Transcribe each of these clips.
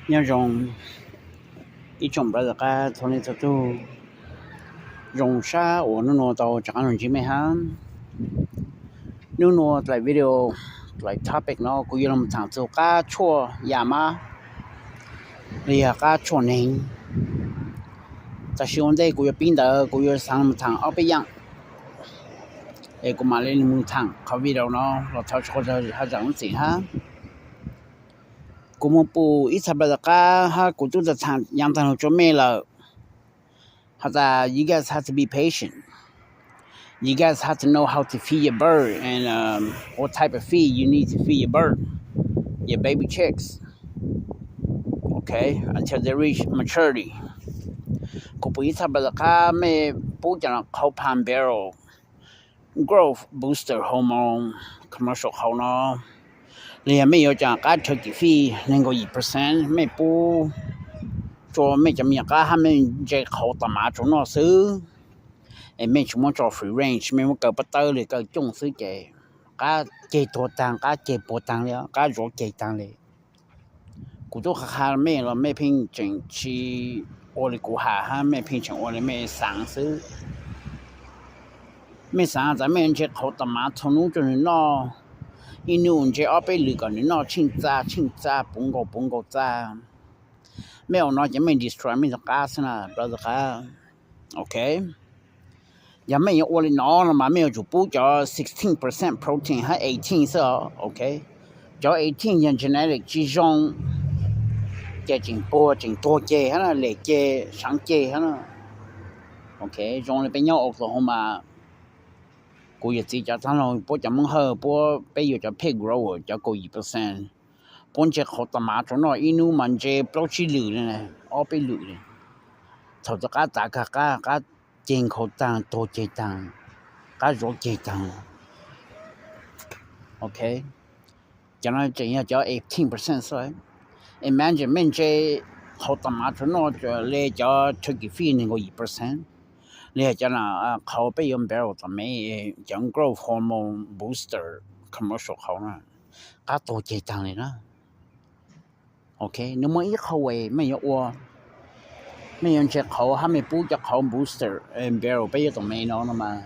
Nyob zoo ib tsoom brother qab txhua leej txhua tug, zoo sab uas nub nua tau rov qab los ntsib mej hab. Nub nua dlaim video, dlaim topic no kuv yuav los tham txug qab tshuaj yam mab, los yog qab tshuaj neeg. Tam sim ua ntej kuv yuav pib ntawd kuv yuav xaav los tham ob peb yaam, es kuv mam li mus tham qhov video no los thov txim hab. Kuv mus pum ib txha brother qab hab kuv tub tau tham yaav taag lug tsua mej lawm has tas you guys have to be patient. You guys have to know how to feed your bird and what type of feed you need to feed your bird, your baby chicks, okay, until they reach maturity. Kuv pum ib txha brother qab mej pub cov qhauv Palm Barrel growth booster hormone commercial qhauv no, los yog mej yuav cov qab turkey feed neeg nkaum yim percent mej pub tsua mej cov me nyuam qab hab mej ntse qhauv tas mav tsua noj xwb, es mej tsis muab tso free range, mej muab kaw paj tawb li kaw cooj xwb ces qab ceg tuag taag, qab ceg puag taag li, qab zuav ceg taag li. Kuv tub qha qha mej los mej pheej tseem tsis ua li kuv has hab mej pheej tseem ua li mej xaav xwb. Mej xaav tas mej ntse qhauv tas mav txhua nub rua nwg noj, ib nub ntse ob peb lwm kom nwg noj tsheej txaj tsheej txaj puv nkaus puv nkaus txaj. Mej ua no ces mej destroy mej tug qab xwb na brother qab. Ok, yog mej yuav ua li no no mas mej yuav tsum pub cov sixteen percent protein hab eighteen xwb os. Ok, cov eighteen yog genetic tsis zoo, ces tseem puag tseem tuag ceg hab na, lem ceg saav ceg hab na. Ok, zoo li peb nyob Oklahoma, kuv yawm txiv cov taag lug puab cov Moob Hawj puab, peb yuav cov pig grower cov kaum yim percent, puab ntse qhauv tas mav tsua noj ib nub mas ntse plaub tsib lwm li, ob peb lwm li. Thaum txug qab tav kag qab, qab ceg nkhaus taag, tuag ceg taag, qab zuav ceg taag. Ok, cov no tseem yog cov eighteen percent xwb. Imagine mej ntse qhauv tas mav tsua noj li cov turkey feed neeg nkaum yim percent, li yog cov qhauv peb yuav barrel tom mev, cov growth hormone booster commercial qhauv na, qab tuag ceg taag li na. Ok, nws muaj ib qho uas mej yuav ua, mej yuav ntse qhauv hab mej pub cov qhauv booster barrel peb yuav tom mev no no mas,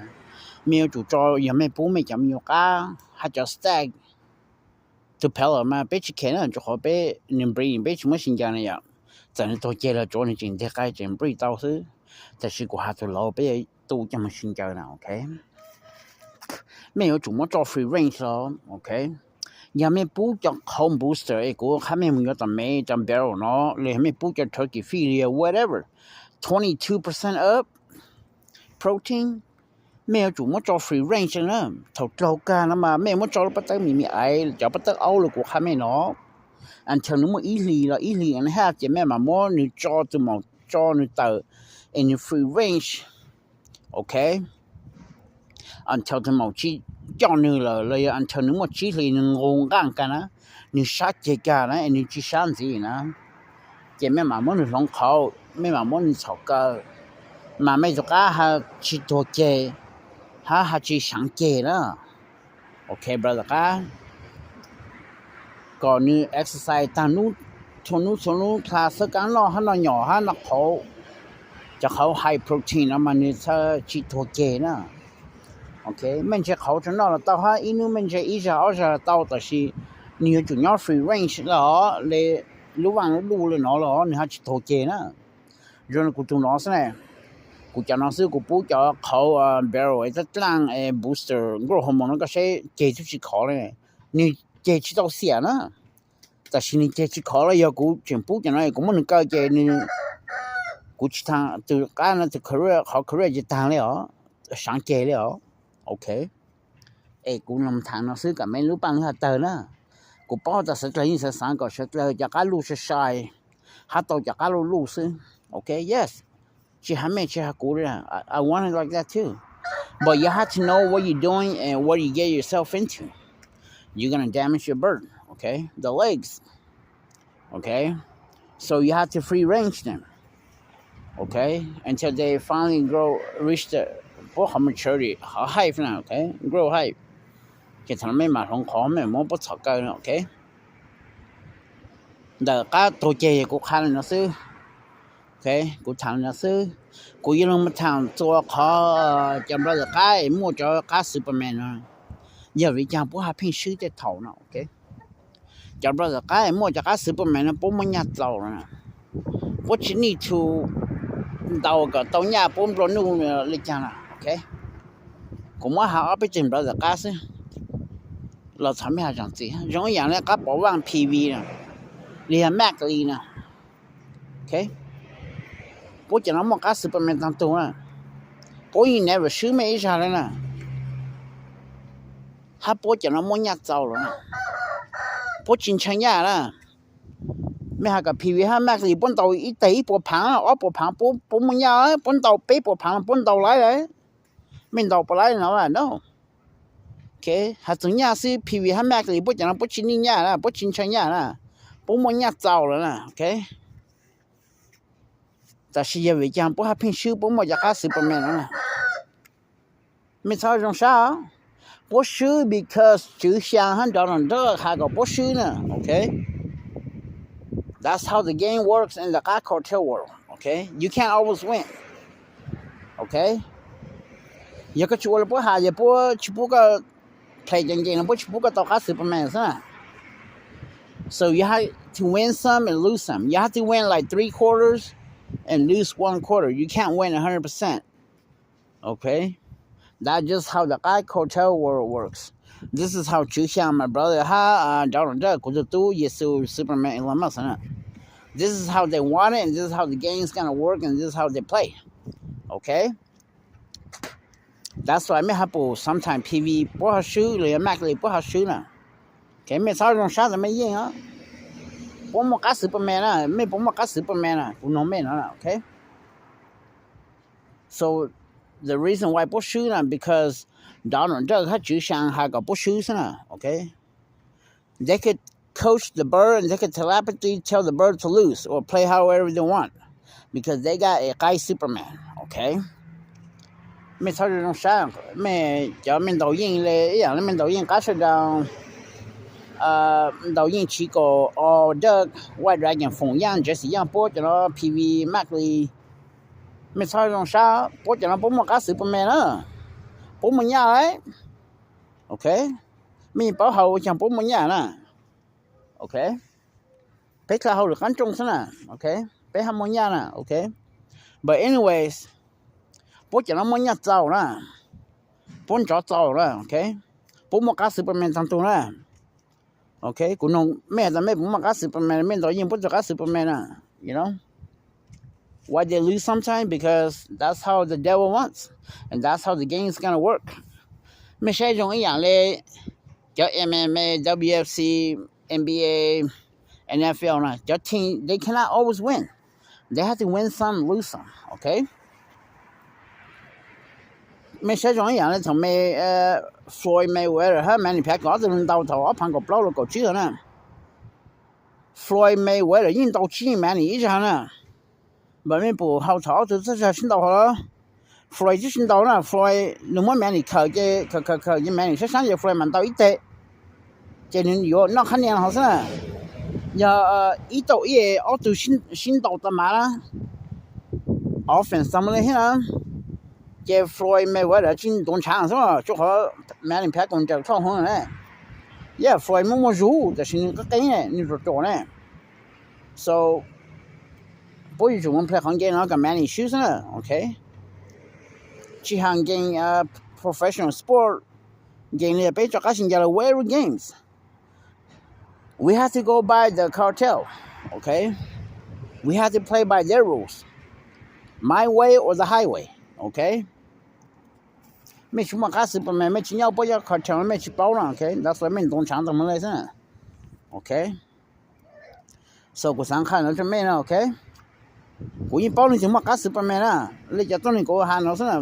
mej yuav tsum tso, yog mej pub mej cov me nyuam qab hab cov stag, tus pellet mas peb tsis kheev na, rua qhov peb nws breeding peb tsis muab sib ncaws na yom. Txawm nws tuag ceg los tsuav nws tseem nteg qai tseem breed tau xwb, tab sis kuv has tus laus peb yuav tu coj moog sib ncaws na. Ok, mej yuav tsum muab tso free range los. Ok, yog mej pub cov qhauv booster es kuv qha mej mus yuav tom mev cov barrel no, los yog mej pub cov turkey feed li whatever, twenty two percent up protein, mej yuav tsum muab tso free range na. Thaum dlaug kag no mas mej muab tso lub paj tawb me me aiv, cov paj tawb aub lug kuv qha mej no, until nws muaj ib hlis los ib hlis na hab ces mej mam muab nws tso tus maum tso nws tawm es nws free range. Ok, until tus maum tsis coj nws lawm los yog until nws muaj tsib hlis nws nqus nqaj kag na, nws sab ceg kag na es nws tsis sab ntxiv na, ces mej mam muab nws hloov qhauv, mej mam muab nws txhom kaw, mas mej tus qab ha tsis tuag ceg hab ha tsis saav ceg na. Ok brother qab, kom nws exercise taag nub, txhua nub txhua nub dlha xwb, kaab noj hab noj nyom hab noj qhauv, cov qhauv high protein no mas nws txhaj tsis tuag ceg na. Ok, mej ntse qhauv tsua noj los tau hab ib nub mej ntse ib zag ob zag los tau, tab sis nws yuav tsum nyob free range los li lub vaaj lub luj li no los nws hab tsis tuag ceg na. Zoo li kuv tug no xwb na, kuv cov no xwb kuv pub cov qhauv barrel es dlaab dlaaj booster growth hormone no koj saib ceg tub tsis khov li, nws ceg tsis tau xiam na. Tab sis nws ceg tsis khov los yog kuv tseem pub cov no kuv muab nws kaw ces nws, kuv tsis thaam tus qab no tus career, qhov career ces taag li os, saav ceg li os. Ok, es kuv los thaam no xwb kom mej lub paaj lub haj tawg na. Kuv paub tas sawv dlawg yeej xav xaav kom sawv dlawg cov qab luj sai sai hab tau cov qab luj luj xwb. Ok, yes, tsis has mej tsis has kuv li, I want it like that too. But you have to know what you're doing and what you get yourself into. You're gonna damage your bird, okay? The legs, okay? So you have to free range them, okay? Until they finally grow, reach the, puab qhov maturity, qhov height na, okay? Grow height. Ces thaum no mej mam hloov qhov mej muab puab txhom kaw, okay? Ntawm qab tug ceg kuv qha li no xwb. Kuv tham li no xwb. Kuv yuav los tham txua qhov cov brother qab es muaj cov qab Superman no. Yog vim cas puab ho pheej swb tej thaum no? Cov brother qab es muaj cov qab Superman no puab muaj nyaj txaus lawm na. Puab tsis need to ntaus kom tau nyaj puab nplua nuj li cas na. Kuv muab has ob peb tug brother qab xwb los txhob mej has zam txim. Zoo ib yam li qab pov vaaj P V no, li yog Mac li no. Puab cov no muaj qab Superman taag tug na. Puab yeej never swb mej ib zag le na. Hab puab cov no muaj nyaj txaus lawm na. Puab tsis ntshee nyaj na. Mej has kom P V hab Mac li puab ntaus ib teg ib puas phaav, ob puas phaav puab muaj nyaj, puab ntaus peb puas phaav puab ntaus laib lawm. Mej ntaus puas laib no no. Has txug nyaj xwb, P V hab Mac li puab cov no puab tsis need nyaj na, puab tsis ntshee nyaj na. Puab muaj nyaj txaus lawm na. Tab sis yog vim caag puab hab pheej swb puab muaj cov qab Superman no na? Mej txhob zoo sab. Puab swb because Tswv Xyaa hab Donald Duck has kom puab swb na. That's how the game works in the qab cartel world. You can't always win. Yog koj tsis ua li puab has, yog puab tsis pub koj play cov game no, puab tsis pub koj tau qab Superman xwb na. So you have to win some and lose some. You have to win like three quarters and lose one quarter. You can't win a hundred percent. Okay? That's just how the qab cartel world works. This is how Tswv Xyaa, my brother, hab Donald Duck, kuv tug tub Yexus, Superman, Elon Musk, this is how they want it, and this is how the game's gonna work, and this is how they play. Okay? That's why mej hab pum sometimes P V puab ho swb los yog Mac li puab ho swb na. Okay, mej txhob zoo sab tas mej yeej os. Puab muaj qab Superman na, mej puas muaj qab Superman na? Kuv noog mej no, okay? So the reason why puab swb na because Donald Duck hab Tswv Xyaa has kom puab swb xwb na. Okay? They could coach the bird and they could telepathically tell the bird to lose or play however they want because they got a qab Superman. Okay? Mej txhob zoo sab, mej cov mej ntaus yeej le ib yam le mej ntaus yeej qab sawv daws, ntaus yeej Chico, Duck, White Dragon, Foom Yaaj, Jesse Yaaj, puab cov no, P V, Mac li. Mej txhob zoo sab, puab cov no puab muaj qab Superman na. Puab muaj nyaj lawm. Okay? Mej paub has ua caag puab muaj nyaj na. Okay? Peb dlha hauj lwm qaab rooj xwb na. Okay? Peb hab muaj nyaj na. Okay? But anyways, puab cov no muaj nyaj txaus na. Puab nrov txaus na. Okay? Puab muaj qab Superman taag tug na. Okay? Kuv noog mej tas mej puas muaj qab Superman, mej ntaus yeej puab tug qab Superman na. You know? Why they lose sometimes? Because that's how the devil wants, and that's how the game is gonna work. Mej saib zoo ib yam le cov M M A, W F C, N B A, N F L na, cov team, they cannot always win. They have to win some, lose some, okay? Mej saib zoo ib yam le thaum me Floyd Mayweather hab Manny Pacquiao ob tug ntaus thaum ob phaav kaum plaub los kaum tsib na. Floyd Mayweather yeej ntaus tsib Manny ib zag na. Npam mej pum hau thaum ob tug txawj zag sib ntaus hov los, Floyd twb sib ntaus na, Floyd nws muab Manny khawm ces khawm khawm khawm ces Manny sab sab ces Floyd mam ntaus ib teg, ces nws yuav noj qhab nias hov xwb na. Yog ib tauj ib ob tug sib ntaus tas mas na, offense tas mus li thiab na. Ces Floyd Mayweather tsis ntuav ntshav xwb, tsuas qhov Manny Pacquiao nraws tshoj hwv na. Yog Floyd muaj muaj zug tab sis nws qeeb qeeb ne, nws ruam ruam ne. So puab yuav tsum mus play qhov game no kom Manny swb xwb na, okay? Tsis has game professional sport, game li peb rov qab sib ncaws los whatever games. We have to go by the cartel, okay? We have to play by their rules. My way or the highway, okay? Mej tsis muaj qab Superman, mej tsis nyob puab cov cartel, mej tsis paub no, okay? That's why mej ntuav ntshav tag mus le xwb, okay? So kuv xaav qha no rua mej no, okay? Kuv yeej paub leej twg muaj qab Superman na, le cov tuab neeg kuv has no xwb na.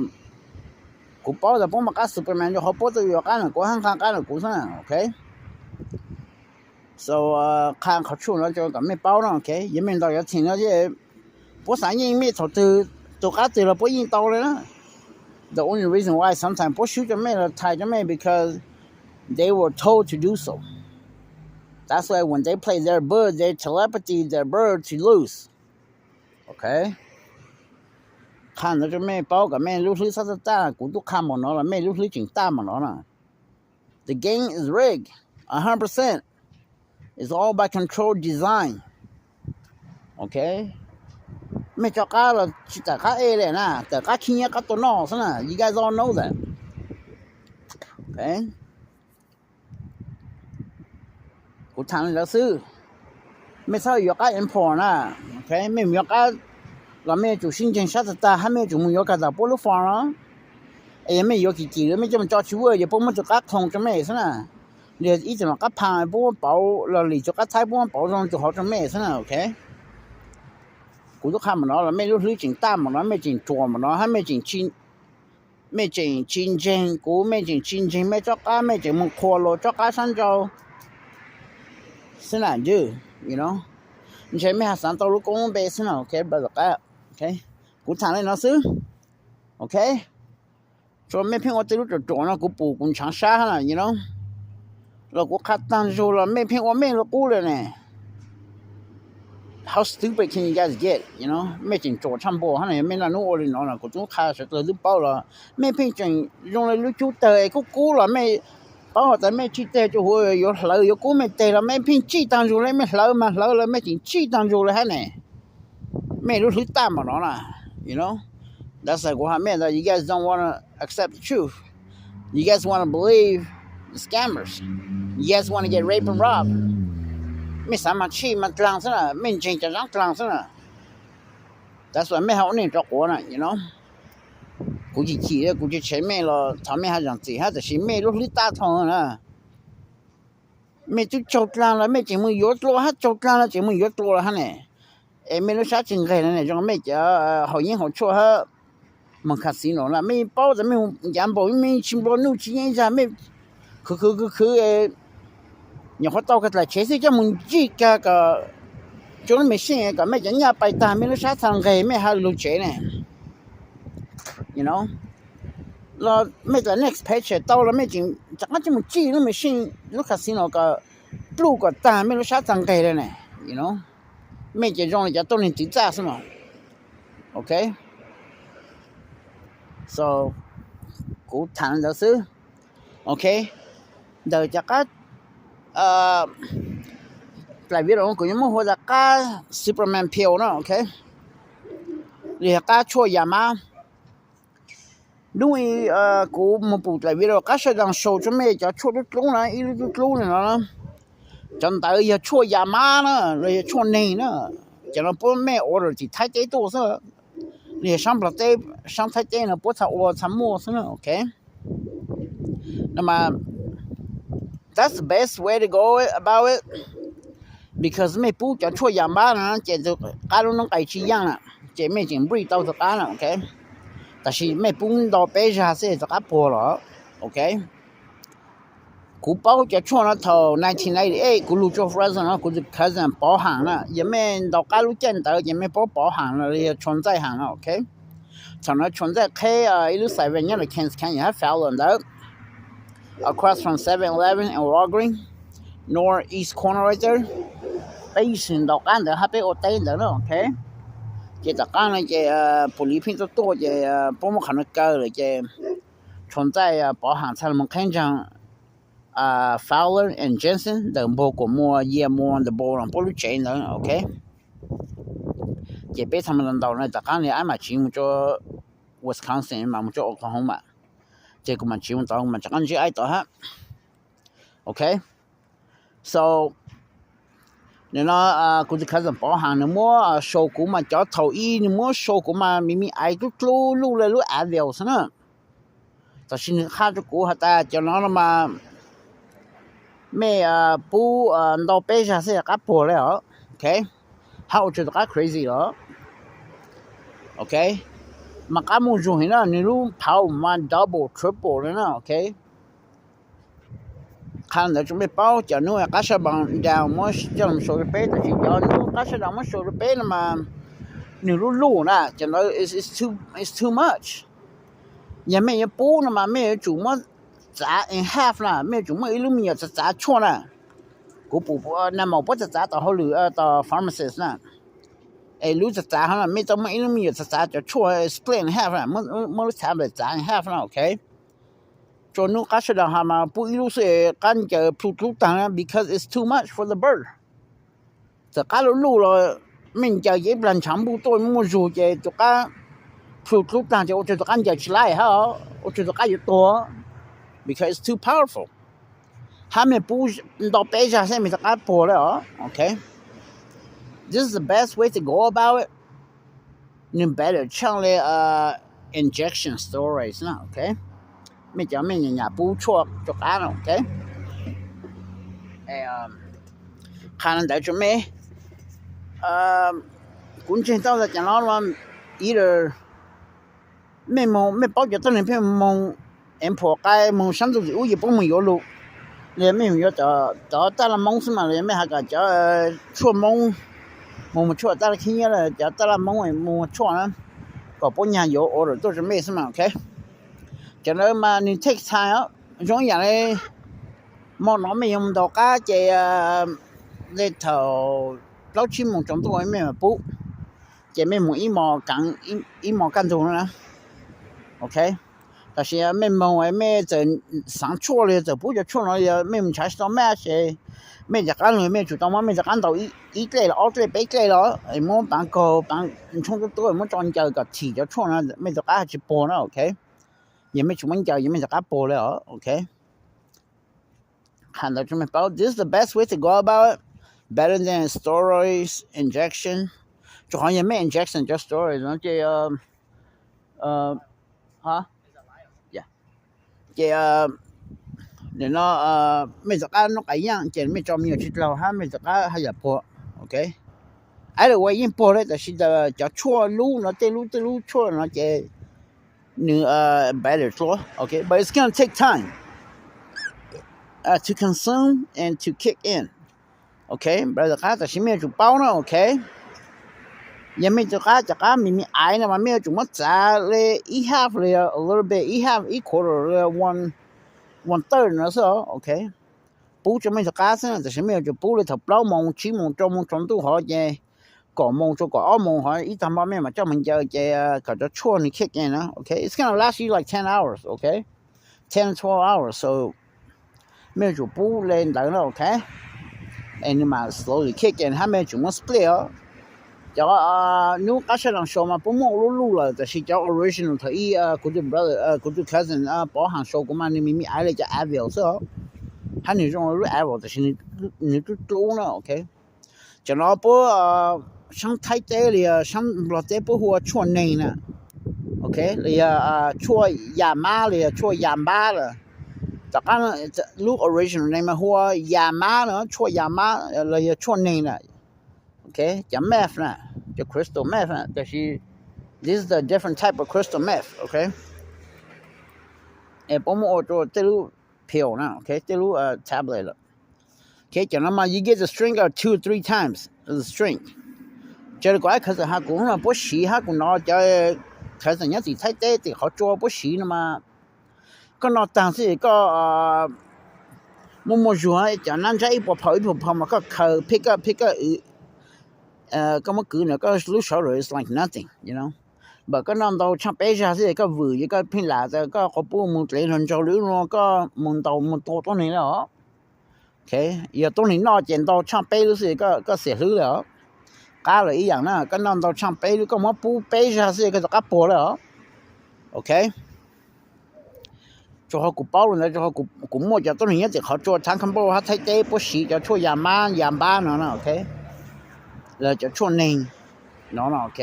Kuv paub tas puab muaj qab Superman, rua qhov puab tau yuav qab na, kuv hab nqha qab na kuv xwb na, okay? So qha qhov tshuaj no rua kom mej paub no, okay? Yog mej ntaus cov team no ces puab xaav yeej mej thaum twg, tus qab twg los puab yeej tau le na. The only reason why sometimes puab swb rua mej los thais rua mej because they were told to do so. That's why when they play their bird, they telepathy their bird to lose. Okay. Qha ntawd rau mej paub kom mej lub hlwb txhob tag tag, kuv tub qha npaum no los mej lub hlwb tseem tag npaum no na. The game is rigged, a hundred percent. It's all by control design. Okay. Mej tso qab los tsis tawm qab ej li na, tawm qab khib nyiab qab tua noj xwb na. You guys all know that. Okay. Kuv tham li ntawd xwb. Mej txhob yuav qab import na. Okay, mej mus yuav qab los mej yuav tsum sib ntseeg sab tag tag hab mej yuav tsum mus yuav kag tawm puab lub form no. Es yog mej yuav kim kim mej coj mus tso tsis vuaj, yog puab muab tug qab qhoo rau mej xwb na. Li ib tug qab pha puab muab pauv, los li tug qab thaib puab muab pauv zoo tug hauv rau mej xwb na. Okay. Kuv tub qha npaum no los mej lub hlwb tseem tag npaum no, mej tseem ruam npaum no hab mej tseem tsis ntseeg kuv, mej tseem tsis ntseeg mej tsob qab, mej tseem mus qhuas luas tsob qab sab nrau xwb na. Ntshe mej ho xaav tau lub koob lub npe xwb na. Okay, brother qab. Okay. Kuv tham li no xwb. Okay. Tsuas mej pheej ua tej lub ruam ruam no kuv pum kuv ntshaav sab na, you know. Los kuv qha taag nrug los mej pheej ua mej lub qub le ne. How stupid can you guys get? Mej tseem ruam tshaj npua hab, yog mej naj nub ua li no no kuv tub qha sawv dlawg tub paub los mej pheej tseem zoo le lub cub tawg es kub kub los mej paub has tas mej tsij teg rua huv yuav hlawv yuav kub mej teg los mej pheej tsij taag nrug le, mej hlawv mas hlawv los mej tseem tsij taag nrug le hab ne. Mej lub hlwb taj npaum no na, you know. That's like what I meant, that you guys don't want to accept the truth. You guys want to believe the scammers. You guys want to get raped and robbed. Mej xav mas tshij mas dlaag xwb na, mej ntseeg cov zaab dlaag xwb na. That's why mej ho ua neeg rov quav na, you know. Kuv chim chim, kuv tsis tshev mej los thov mej ho zaam txim hab, tab sis mej lub hlwb taj dhau na. Mej tub tsaug dlaag los mej tseem mus yuav dlua hab, tsaug dlaag los tseem mus yuav dlua los hab ne. Es mej lub sab tsi nqeg na ne, zoo mej cov haus yeeb haus tshuaj hab moog casino na, mej paub tas mej mus ncav npaum mej tsis nplua nuj tsis yeej zag, mej khwv khwv khwv khwv, nyuam qhuav tau kag dlaim tsheb xwb coj mus ntsij kag kom tsuav lub machine kom mej cov nyaj pais tag, mej lub sab txha nqeg mej ho lug tsev ne. You know, los mej dlaim next paycheck tau los mej tseem rov qab coj mus tsij lub machine lub casino kom pluj kom tag mej lub sab txha nqeg le ne. You know, mej ces zoo li cov tuab neeg twv txaj xwb no. Okay. So kuv tham li ntawd xwb. Okay. Ntawm cov qab dlaim video kuv yuav muab hu tas qab Superman pill na, okay. Li yog qab tshuaj yam mab. Hnub i kuv mus pum dlaim video qab sawv daws show rua mej cov tshuaj dlub dlub na, ib lub dlub dlub li no na. Cov ntawd yog tshuaj yam mab na, los yog tshuaj neeg na. Cov no puab mej order tim Thaib teb tuaj xwb. Li yog saab Nplog teb, saab Thaib teb no puab txha ua txha muaj xwb na, okay. No mas that's the best way to go about it, because mej pub cov tshuaj yam mab na ces qab lub noob qes tsis yaaj na, ces mej tseem breed tau tug qab na, okay. Tab sis mej pub ntau peb zag xwb tug qab puag los, okay. Kuv paub cov tshuaj no thaum nineteen ninety-eight kuv lug tsua Fresno no, kuv tus cousin Pov Haas na, yog mej ntaus qab lub caij ntawd ces mej paub Pov Haas no, yog Tshua Ntxaij Haas no, okay. Thaum no Tshua Ntxaij qheb ib lub xais vees nyob rau Kent County hab Fowler ntawd, across from Seven Eleven and Walgreens, northeast corner right there. Peb ib txhis ntaus qab ntawd hab peb ua teb ntawd na, okay. Ces tom qab no ces pum li pheej tuaj tuaj ces puab muab qhov no kaw lawm ces Tshua Ntxaij Pov Haas txhad los qheb ntsaag Fowler and Jensen ntawm npawg Kuam Muas, Yia Muas ntawm npawg los puab lub tsev ntawd, okay. Ces peb txhad mus ntaus ntaus no tom qab li ab mam tsiv mus rua Wisconsin mas mus rua Oklahoma, ces kuv mam tsiv mus tod kuv mam rov qab ntsib aib tod hab, okay. So nim no kuv tus cousin Pov Haas nws muab show kuv mas cov thaum ub nws muab show kuv mas me me aiv dlub dlub luj le lub Advil xwb na. Tab sis nws qha rua kuv has tas cov no no mas mej pub ntau peb zag xwb qab puag le os, okay. Hab ua tsua tus qab crazy los, okay. Mas qab muaj zug heev na, nws lub power mas double triple le na, okay. Qha ntawd tsuas mej paub, cov nub qab sab down muab coj los show rua peb, tab sis cov nub qab sab down muab show rua peb no mas nws lub luj na, cov ntawd it's too much. Yog mej yuav pub no mas mej yuav tsum muab txav in half na, mej yuav tsum muab ib lub me nyuam txav txav tshuaj na. Kuv pum nag maum puab txav txav tom hauj lwm tom pharmacist na, es lub txav txav hov no mej tau muaj ib lub me nyuam txav txav cov tshuaj split in half, muab lub tablet txav in half no, ok. Tsuas nub qab sawv daws has mas pub ib lub xwb, qab ncaws plhu dlub taag na because it's too much for the bird. Txawm qab lub luj los mej ncaws ces ib plag ntshav npuj tuaj muaj zug ces tus qab plhu dlub taag ces ua rua tus qab ncaws tsis laib hab, ua rua tus qab yuav tuag because it's too powerful. Hab mej pub nto peb zag xwb mej rov qab puag lawm os, ok. This is the best way to go about it. Nws better tseej le injection steroids na, ok. Mej cov mej nyam nyam pub tshuaj rua qab na, ok. Qha ntawd tso mej, kuv ntseeg tau tas cov no either mej moog, mej paub cov tuab neeg pheej moog import qab moog saab ntuj tim ub ces puab moog yuav lug, los mej moog yuav cov taj laj Moob xwb mas, los yog mej has kom cov tshuaj Moob moog muag tshuaj, taj laj Khib Nyiab, cov taj laj Moob moog muag tshuaj na, kom puab nyag yuav order tuaj rua mej xwb mas, ok. Cov ntawd mas nws take time, zoo ib yaam le hmo no mej yuav moog ntaus qab ces le thaum plaub tsib moos tsaus ntuj mej mam pub, ces mej moog ib mos kaj ntug na, ok. Tab sis mej moog mej txawm xaav tshuaj los yog txawm pub cov tshuaj no, yog mej moog nrhav tsis tau maj ces mej rov qab lug mej tsum tau muab mej rov qab ntaus ib dlej los ob dlej peb dlej los muab paav kaug paav ntshoob tub tub muab tso ncaws kom thim cov tshuaj no mej rov qab tsis puag na, ok. Yog mej tsis muab ncaws yog mej rov qab puag le os, ok. Qha ntawd tso mej paub, this is the best way to go about it, better than steroids injection. Rua qhov yog mej injection cov steroids no ces, ces nim no mej rov qab nub qab yaaj ces mej tso me nyuam tsis dlaug hab mej rov qab haj yam puag, ok. Either way yeej puag le, tab sis cov tshuaj lub no tej lub tej lub tshuaj no ces nws better dlua, ok, but it's gonna take time to consume and to kick in, ok. Rov qab tab sis mej yuav tsum paub na, ok. Yog mej rov qab cov qab me me aiv no mas mej yuav tsum muab txav le ib half li, a little bit, ib half, ib quarter li, one third no xwb, ok. Pub rua mej rov qab xwb, tab sis mej yuav tsum pub le thaum plaub moos tsib moos rau moos tsaus ntuj hov ces kaum moos rua kaum ob moos hov ib tag npaj mej mam coj moog ncaws ces kom cov tshuaj nws kick in na, ok. It's gonna last you like ten hours, ok, ten, twelve hours, so mej yuav tsum pub le ntawd na, ok. Es nws mam slowly kick in hab mej yuav tsum muab split os. Cov nub qab sab dlaa sau mas puab muaj ua lub luj lawm, tab sis cov original thaum ub kuv tus brother, kuv tus cousin Pov Haas sau kuv mas nws me me aiv le cov Advil xwb os. Hab nws zoo lub Advil tab sis nws dlub dlub na, ok. Cov no puab saab Thaib teb los yog saab Nplog teb puab hu ua tshuaj neeg na, ok, los yog tshuaj ya mab los yog tshuaj ya npab lawm. Tom qab lub original name mas hu ua ya mab na, tshuaj ya mab los yog tshuaj neeg na, ok. Cov meth na, cov crystal meth na, tab sis this is a different type of crystal meth, ok. Es puab muab ua rua tej lub pill na, ok, tej lub tablet lawm. Ok, cov no mas you get the strength of two or three times the strength. Raws li kuv ib khawv xeem has kuv no puab siv hab kuv nov cov khawv xeem nyob tim Thaib teb tim qhov tsua puab siv no mas koj noj taag xwb koj muaj muaj zug, cov nab ntsab ib puas phau ib puas phau mas koj khaws pick up pick up, koj muab kwv ntawm koj lub shoulder is like nothing, you know. But koj noj ntau tshaaj peb zag xwb koj vwm koj pheej lam tas koj quas puj moog dlev hluas nraug li ub no koj moog ntaus moog tua tuab neeg lawm os. Ok, yog tuab neeg noj ces ntau tshaaj peb lub xwb koj xiam hlwb lawm os. Qab lawm ib yaam na, koj noj ntau tshaaj peb lub koj muab pub peb zag xwb koj rov qab puag lawm os. Ok, rua qhov kuv paub lawm ntawd, rua qhov kuv muaj cov tuab neeg nyob tim qhov tsua thab Khampuj hab Thaib teb puab siv cov tshuaj ya mab ya npab no na, ok, los cov tshuaj neeg no na, ok.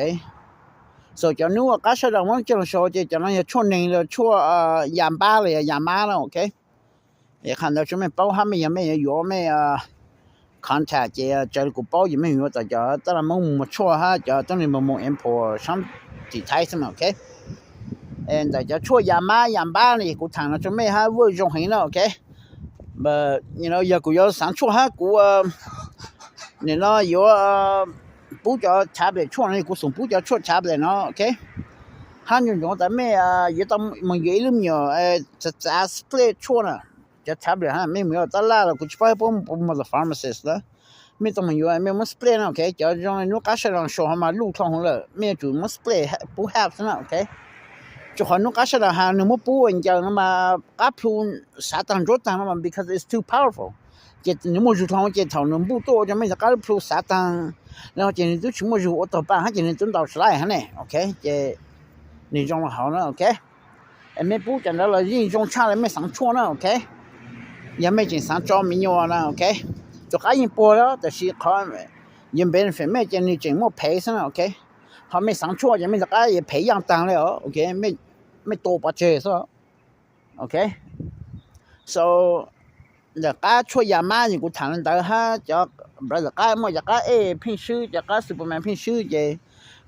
So cov nub qab sawv daws muab coj lug sau ces cov no yog tshuaj neeg los tshuaj ya npab los yog ya mab na, ok. Es qha ntawd tso mej paub hab mej yog mej yuav yuav mej contact ces raws li kuv paub ces mej yuav tom cov taj laj Moob mus muag tshuaj hab cov tuab neeg mus muag import saab tim Thaib xwb mas, ok. Ntawm cov tshuaj ya mab ya npab no es kuv thaam no rua mej hab vwj zoo heev na, ok. But yog kuv yuav xaav tshuaj hab kuv nim no yuav pub cov tablet tshuaj no kuv xoom pub cov tshuaj tablet no, ok. Hab nco ntsoov tas mej yuav tau moog yuav ib lub me nyuam txav txav split tshuaj na. cov tablet ha, mej mus yuav tab laj los kuv tsis paub puab mus the pharmacist na. Mej tau mus yuav mej muab split na, ok. Cov zoo nub qab sawv daws sau ho mas luj dhau hwv lawm, mej yuav tsum muab split pub half xwb na, ok. Rua qhov nub qab sawv daws has nws muab pub ua ncaws no mas qab plhu xav taag ntsuab taag no mas because it's too powerful. Ces nws muaj zug dhau ces thaum nws npuj tuaj ua rua mej rov qab plhu xav taag no ces nws twb tsis muaj zug ua taug paj hab ces nws twb ntaus tsis laib hab ne, ok. Ces nws zoo los hauv na, ok. Es mej pub cov ntawd los yeej zoo tshaj le mej xaav tshuaj na, ok. Yog mej tseem xaav tso me nyuam na, ok, rov qab yeej puag le, tab sis qhov yuav benefit mej ces nws tseem muaj phem xwb na, ok. Ho mej xaav tshuaj ces mej rov qab yuav phem yaaj taag le os, ok. Mej tua pov tseg xwb, ok. So ntawm qab tshuaj yas mab es kuv tham le ntawd hab cov, ntawm qab muaj cov qab ej pheej swb, cov qab Superman pheej swb ces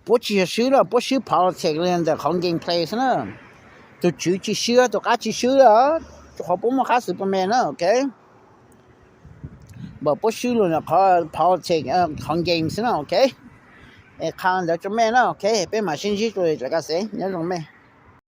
puab tsis yog swb lawm, puab swb politics le ntawm qhov gameplay xwb na. Tug tswv tsis swb, tug qab tsis swb lawm, rua qhov puab muaj qab Superman na, ok. Npaum puab swb lug ntawm qhov politics, qhov game xwb na, ok. Es qha ntawd rua mej na, ok, peb mam sib ntsib dlua lwm koj xeeb, nyob zoo mej.